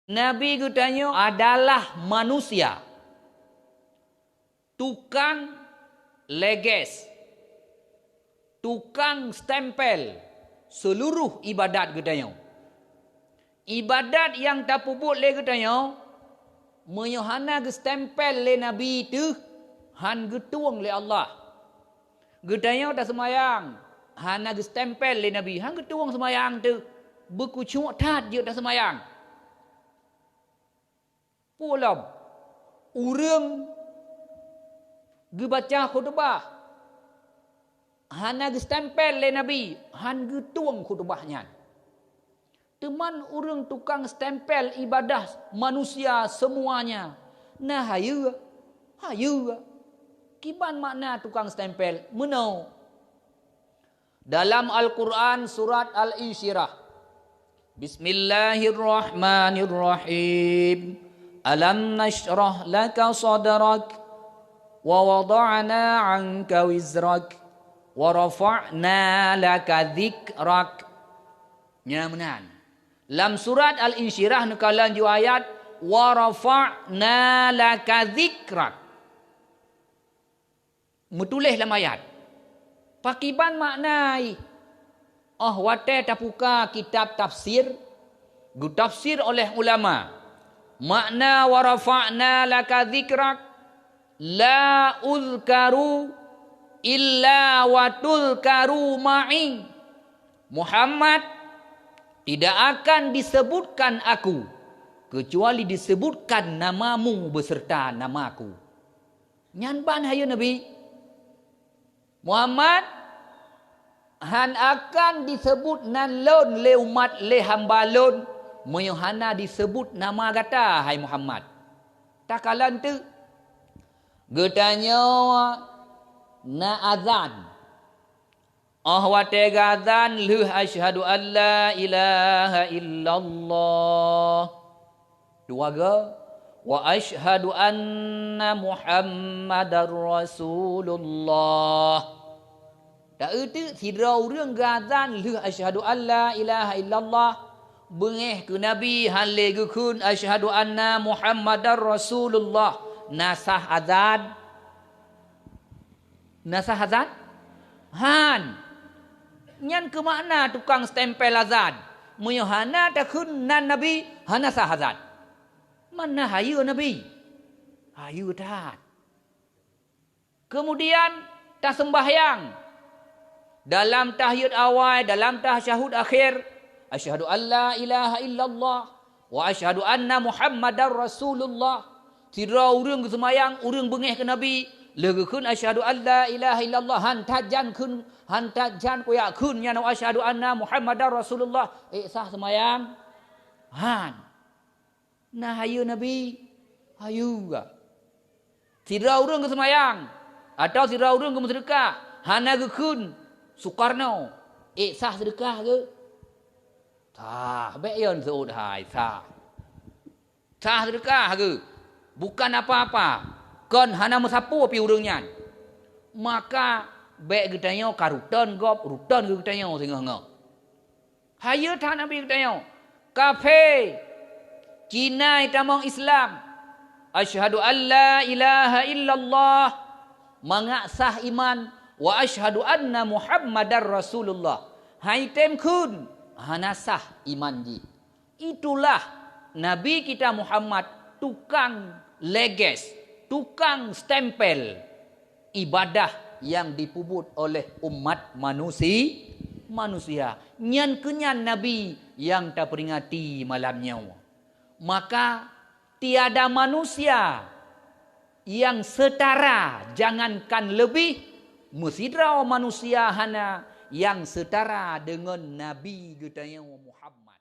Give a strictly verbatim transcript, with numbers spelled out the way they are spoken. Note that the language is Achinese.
Nabi geutanyoe adalah manusia, tukang leges, tukang stempel seluruh ibadat geutanyoe. Ibadat nyang tapeubuet lé geutanyoe, meunyoe hana geustempel lé Nabi teuh, han geutueng lé Allah. Geutanyoe taseumayang, hana geustempel lé Nabi, han geutueng seumayang teuh, beukucok that jeuet taseumayang. Peue lom, ureuëng geubaca khutubah hana geustempel lé Nabi, han geutueng khutubah nyan. Teuma ureuëng tukang stempel ibadah manusia semuanya, na hayeue, hayeue. Kiban makna tukang stempel? Meunoe. Dalam Al-Quran, surat Al-Insyirah, Bismillahirrahmanirrahim. Alam nasyrah laka sadrak, wa wada'na anka wizrak, wa rafa'na laka dzikrak. Nyan meunan. Lam surat Al-Insyirah neukalon ju ayat, wa rafa'na laka dzikrak. Meutuléh lam ayat. Pakiban makna jih? Óh watée tapuka kitab tafsir, geutafsir oleh ulama, makna wa rafa'na laka dzikrak, la uzkaru illa wa tuzkaru ma'i. Muhammad, tidak akan disebutkan aku, kecuali disebutkan namamu beserta namaku. Nyan ban hayeue Nabi. Muhammad, han akan disebut nan lôn lé umat lé hamba lôn, meunyoe hana disebut nama gata, hai Muhammad. Takalon teuk, geutanyoe na azan. Óh watée geuazan lheueh asyhadu an la ilaha illallah. Dua ga, wa asyhadu anna Muhammadar Rasulullah. Taeu teuk sidroe ureuëng geuazan lheueh asyhadu an la ilaha illallah, beungéh keu Nabi han lé geukheun asyhadu anna Muhammadar Rasulullah, na sah azan? Na sah azan? Han. Nyan keuh makna tukang stempel azan. Meunyoe hana takheun nan Nabi, hana sah azan. Mana hayeue Nabi? Hayeue that. Keumudian taseumbahyang. Dalam tahiyat awai, dalam tasyahud akhir, asyhadu an la ilaha illallah, wa asyhadu anna Muhammadar Rasulullah. Sidroe ureuëng geuseumayang, ureuëng beungéh keu Nabi, lheueh geukheun asyhadu an la ilaha illallah, han that jan kheun, han that jan kujak kheun nyan wa asyhadu anna Muhammadar Rasulullah. Ék sah seumayang? Han. Na hayeue Nabi? Hayeue. Sidroe ureuëng geuseumayang, atawa sidroe ureuëng geumeuseudeukah, hana geukheun Sukarno, ék sah seudeukah geuh? Sah, bék yon seuôt hai, sah. Sah seudeukah geuh, bukan apa-apa, kon hana meusapeue pih ureuëng nyan. Maka bék geutanyoe ka ruton gob, ruton geuh geutanyoe singoh-ngoh. Hayeue that Nabi geutanyoe, kafé, Cina tamong Islam, asyhadu an la ilaha illallah, mangat sah iman, wa asyhadu anna Muhammadar Rasulullah, han item kheun, hana sah iman jih. Itulah Nabi kita Muhammad, tukang leges, tukang stempel ibadah nyang jipeubuet oleh umat manusi-, manusia. Nyan keuh nyan Nabi nyang tapeuringati malam nyoe. Maka tiada manusia nyang seutara, jangankan leubeh, meusidroe manusia hana nyang seutara deungon Nabi geutanyoe Muhammad.